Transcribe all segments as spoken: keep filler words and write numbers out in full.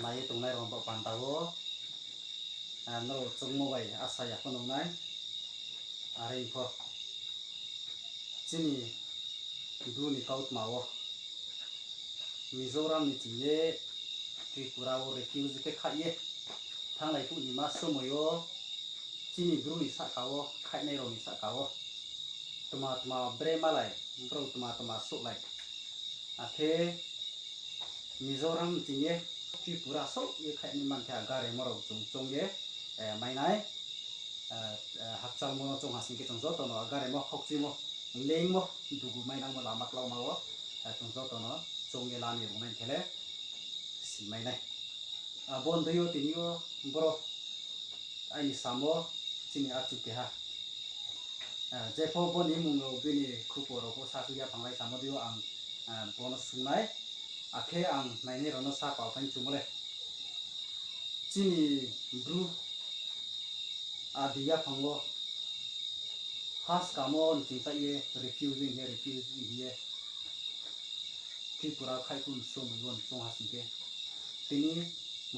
Nai ye tongnai rao baoh panda wo, ah, nrao choungmo bai asa ya pho nung nai. Are pho chini Bru ni kautma wo Mizoram ni ching ye Tripura wo refugee khe khaih ye thannglai phuh ni ma somoi yo chini Bru ni sahka wo khaihnai rao ni sahka wo tma tma bre malai, brao tma tma souhlai. Akhe Mizoram ni ching ye Tripura souh ye khaihnaima khe a garemo rao chung choung ye, eh, mai nai. Eh, eh, hakchalmo no choung ha sing khe chung joto no a garemo, khokchuimo, leingmo, dugu mainangmo lama klauma wo, eh, chung joto no choung ye la ni rung nai khe le si mai nai. Abo ni dei yo tini yo boro aini samo chini achu keha. Eh, jepho bo ni mmung rao bini khupo rao pho sasu yaphanglai samo dei yo ang, eh, bo no sung nai. Akhe ang nainai rao no sa pal tang chumo le. Chini Bru adi yaphang wo ha skamo nching chaih ye refugee hing ye, refugee hing ye Tripura khaih phuh ni somoi wo chung ha sing khe, tini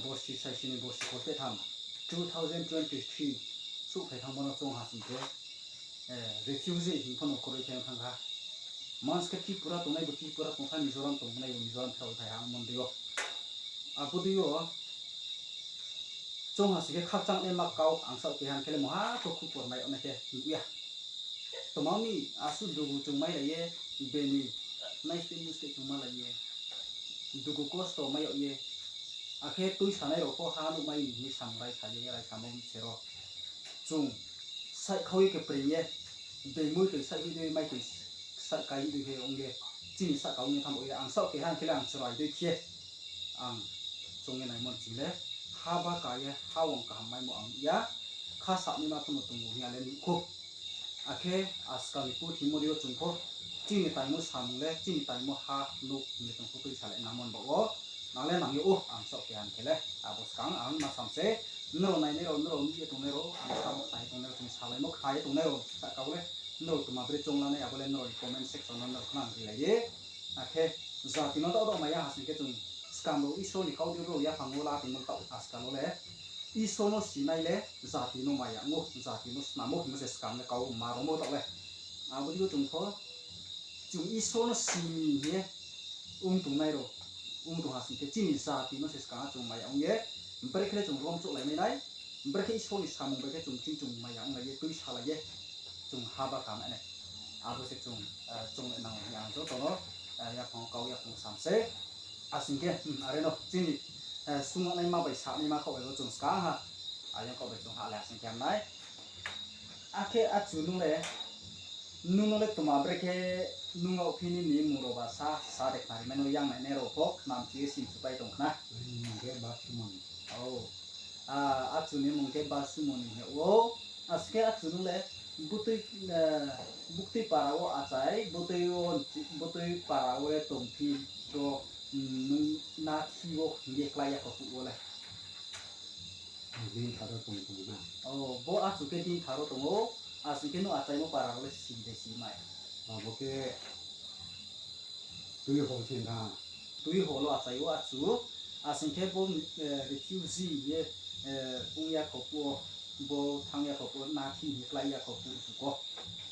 borsi saisi ni borsi kholpheh tham, two thousand twenty three souhphai thanngmo no chung ha sing khe, eh, refugee hing pho no kroi khe thanng kha. Mansi khe Tripura tongnai bo Tripura tong kha, Mizoram tongnai bo Mizoram phai phai ha ongmo dei yo. Abo dei yo chung ha sing khe khakchangnaima kau ang saoh keha hing khe le mungha to khupor mai yag nai khe nuh ya. Tma mi asuh dugu chung mailai ye, bini naisleh musleh chung malai ye, dugu kosto mai yag ye, akhe tuisanai rao pho ha nuh mai ni hing ye samung raisa ye, raisamo bse ro chung saihkhau ye kepring ye, being mui toi saihhoih dei, mai toi sa-, kai dei khe ong ye, chini sahka ong ye tham bo ye, ang saoh keha hing khe le ang chrai dei khe, ang choung ye naimo ni ching le, ha baka ye, ha wang kaham maimo ang nuh ya, kha sanaima pho no tong ou hing ya le nuh khou. Akhe askal ni purthimo dei yo chung pho, chini taimo samung le, chini taimo ha nuh hing ye chung pho tuisalai nangmo ni baoh wo, nang le nang yag ou, ang saoh keha hing khe le, abo skang ang ma sam se, nrao nainai rao, nrao nuh ye tongnai rao, ang samo nai tongnai rao, chini salaimo khna ye tongnai rao sahka wo le, nrao tma bre choung lanai, abo le nrao ni comment section no nrao khna rilai di. Akhe jati no daoh daoh mai ya ha sing khe chung skam rao Isor ni kau dei rao yaphang wo la tongmo taoh askal wo le, Isor no sinai le jati no mai ya ong ou, jati no snam ou hingmo se skam le kau ma rao mo taoh le. Abo dei yo chung pho, chung Isor no sini hing ye ong tongnai rao, ong tong ha sing khe chini jati no se skang ha chung mai ya ong ye, brekhe le chung romchouhlai mai nai, brekhe Isor ni samung bai khe chung ching chung mai ya onglai ye, tuisalai ye, chung ha baka mai nai. Abo se chung, eh, chung le nang hing ye ang joto no, eh, yaphang kau yaphang sam se. Asing khe, hmm, are no chini, eh, sungnaima bai sanaima kau bai bo chung skang ha. Ayang kau bai chung ha le asing khe ham nai. Akhe achu nung le, nung no le tma brekhe nung rao phi nini mmung rao ba sa, sa de khnari mai no yang nainai rao pho khnam chi ye sim supai tong khna. Aini mmung khe Basumoni. O, a, achu ni mmung khe Basumoni hing ou. Asing khe achu nung le butui, eh, buktui para wo achai, butui wo, butui para wo le tongphi ro, mm, nung nathi wo hing ye klái ya kho phuh wo le. Dingthar wo tong tong na. O, bo achu khe Dingthar wo tong ou, asing khe nung achaimo para wo le si de si mai. Abo khe Tuiho se na. Tuiho lo achai ou achu, asing khe bo, eh, refugee ye, eh, ong ya kho phuh wo, bo thanng ya kho phuh wo, nathi hing ye klái ya kho phuh chu kho.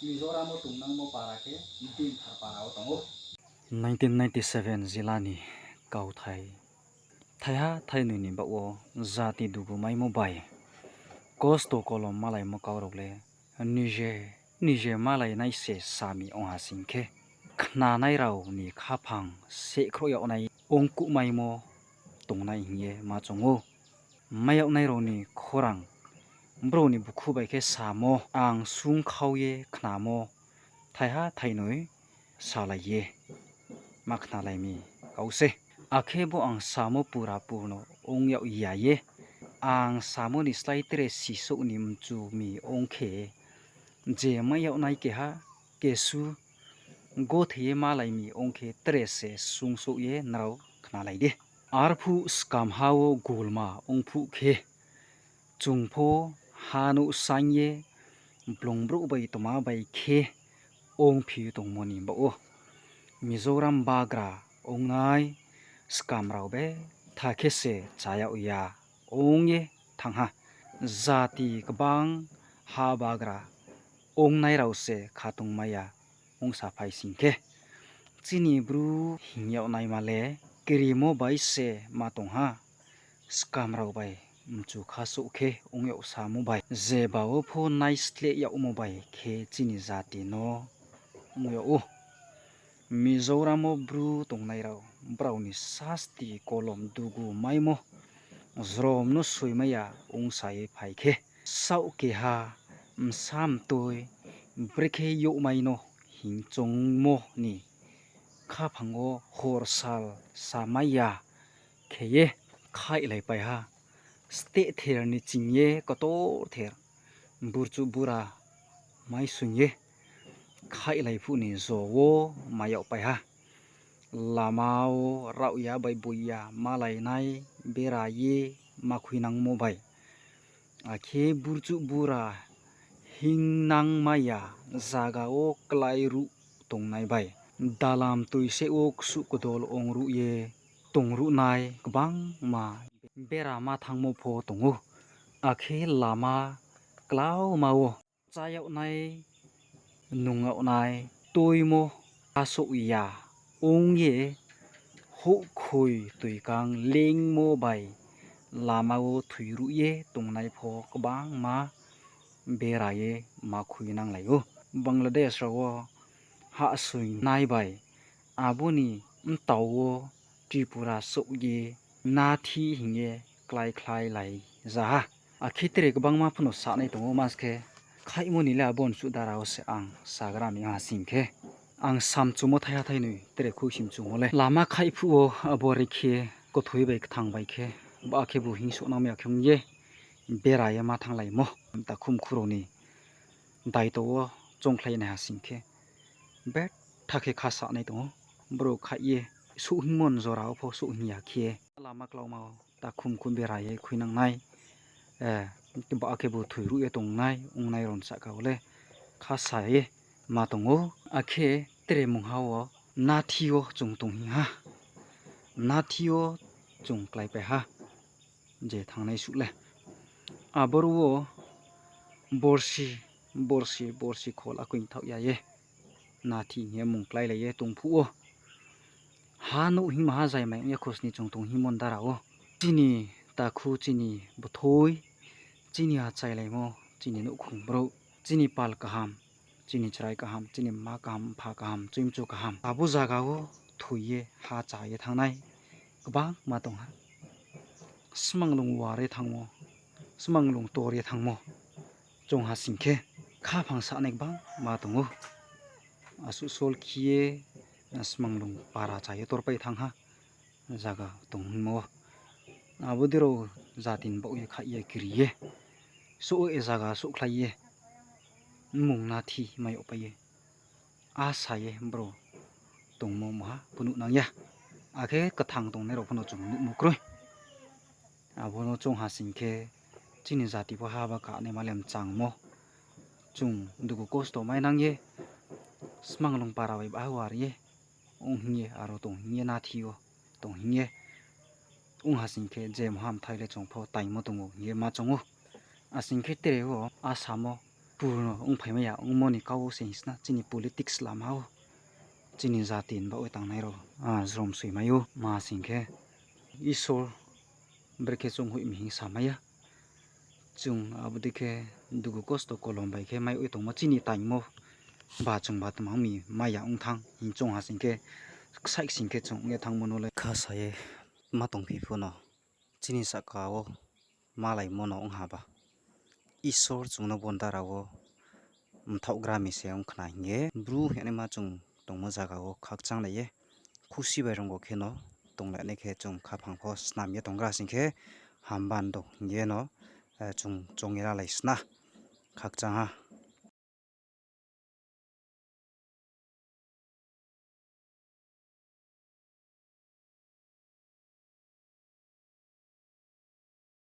Mizoram wo tongnangmo para khe Dingthar para wo tong ou. Nineteen ninety seven jila ni kauthai. Thaiha thainoi ni baoh wo jati dugu maimo bai kosto kolom malaimo kau rao le nije nije malainai se sami ong ha sing khe, khnanai rao ni khaphang sehkhrouh yag nai ongkuhmaimo tongnai hing ye ma choung ou. Mai yagnai rao ni khorang brao ni bukhu bai khe samo, ang sungkhau ye khnamo, thaiha thainoi salai ye ma khnalai mi kau se. Akhe bo ang samo pura purno ong yag ya ye, ang samo ni slái tre sisouh ni mchu mi ong khe, je mai yagnai keha kesu gothei ye malai mi ong khe tre se sungsouh ye nrao khnalai di. Arphuh skamha wo gulma ong phuh khe, chung pho ha nouh saing ye, blung brouh bai tma bai khe ongphi tongmo ni baoh wo, Mizoram bagra ongnai skam rao be btha khe se chá yag ya ong ye thanng ha. Jati kbang ha bagra ongnai rao se khatungmai ya ongsa phai sing khe, chini Bru hing yag naima le krimo bai se ma tong ha. Skam rao bai mchu kha souh khe ong yag samo bai, jeba wo pho naisleh yagmo bai khe chini jati no ong yag ou. Mizoram wo Bru tongnai rao, brao ni sasti kolom dugu maimo jrom no soimai ya ongsa ye phai khe, saoh keha bsa mtoi brekhe youhmai no hing choungmo ni khaphang wo hor sal samai ya khe ye khaihlaipai ha. Stehther ni ching ye ktorther, burchuh bura maisoing ye khaihlai phuh ni jo wo mai yagpai ha. Lama wo raohya bai boiya malainai bera ye ma khuinangmo bai, akhe burchuh bura hingnangmai ya zaga wo klái ruh tongnai bai, dalam toiseh wo ksuh kdol ong ruh ye tong ruhnai kbangma bera ma thanngmo pho tong ou. Akhe lama klauma wo chá yag nai, nung yag nai, tuimo asouh ya ong ye, houhkhoi toikang lengmo bai lama wo thoi ruh ye tongnai pho kbangma bera ye ma khuinanglai ou. Bangladesh rao wo hahsoingnai bai abo ni mtao wo Tripura souh ye nathi hing ye kláikhlailai ja ha. Akhe tre kbangma phano sanai tong ou, mas khe khaihmo ni le abo nsuh dara wo se ang sagra mi ha sing khe, ang samchumo thaiha thainoi tre khuisimchumo le lama khaih phuh wo abo rekhe kthoi bai kthang bai khe, ba khebu hingsouhnangmai ya khe ong ye bera ye ma thannglaimo. Takhumkhu rao ni daito wo choungkhlai naiha sing khe, betha khe kha sanai tong ou. Brouh khaih ye souhhingmo ni jora wo pho souhhing ya khe, lama klauma wo takhumkhu bera ye khuinang nai, ba khebu thoi ruh ye tongnai ongnai rao ni sahka wo le kha sa ye ma tong ou. Akhe tre mungha wo nathi yo chung tong hing ha. Nathi yo chung kláipai ha je thanngnai suh le. Aboro wo borsi, borsi, borsi khol akoi thaoh ya ye nathi hing ye mung kláilai ye tong phuh wo, ha nouh hingma ha zaimai ong ya khosni chung tong hingmo ni dara wo, chini takhu, chini bthoi, chini achailaimo, chini nouhkhong brouh, chini pal kaham, chini chrai kaham, chini mma kaham, mpha kaham, chuimchu kaham, abo zaga wo thoi ye ha chá ye thanngnai kbangma tong ha. Smanglung war ye thanngmo, smanglung tor ye thanngmo, chung ha sing khe khaphang sanai kbangma tong ou. Asuh sol khe ye smanglung para chá ye torpai thanng ha zaga tong hingmo. Abo dei rao jati ni baoh ye khaih ye kri ye, souh ye zaga souhkhlai ye, mmung nathi mai yagpai ye, asa ye brouh tongmo mungha phnuhnang ya. Akhe kthang tongnai rao phano chung nuhmo kroi. Abo no chung ha sing khe chini jati pho haba kanaima le mchangmo. Chung dugu kosto mainang ye, smanglung para bai bahai war ye, ong hing ye, aro tong hing ye, nathi yo tong hing ye, ong ha sing khe je mungha mthai le chung pho taingmo tong ou hing ye ma choung ou. Asing khe tre wo asamo purno ongphaimai ya ongmo ni kau wo se hing sna chini politics lama wo chini jati ni baoh ye tangnai rao jrom soimai ou. Ma sing khe Isor brekhe chung hoih mi hing samai ya. Chung abo dei khe dugu kosto kolom bai khe mai ye tongmo chini taingmo ba chungba tma ong mi mai ya ong thanng hing chung ha sing khe, ksaih sing khe chung ong ye thanngmo no le kha sa ye ma tongphi pho no, chini sahka wo malaimo no ong ha ba, Isor chung no bo ni dara wo mthaohgra mi se ong khna hing ye, Bru hingnaima chung tongmo zaga wo khakchanglai ye, khusi bai rungbo khe no tonglai nai khe chung khaphang pho snam ye tonggra sing khe, hamba do hing ye no chung choung ye lalai sna khakchang ha.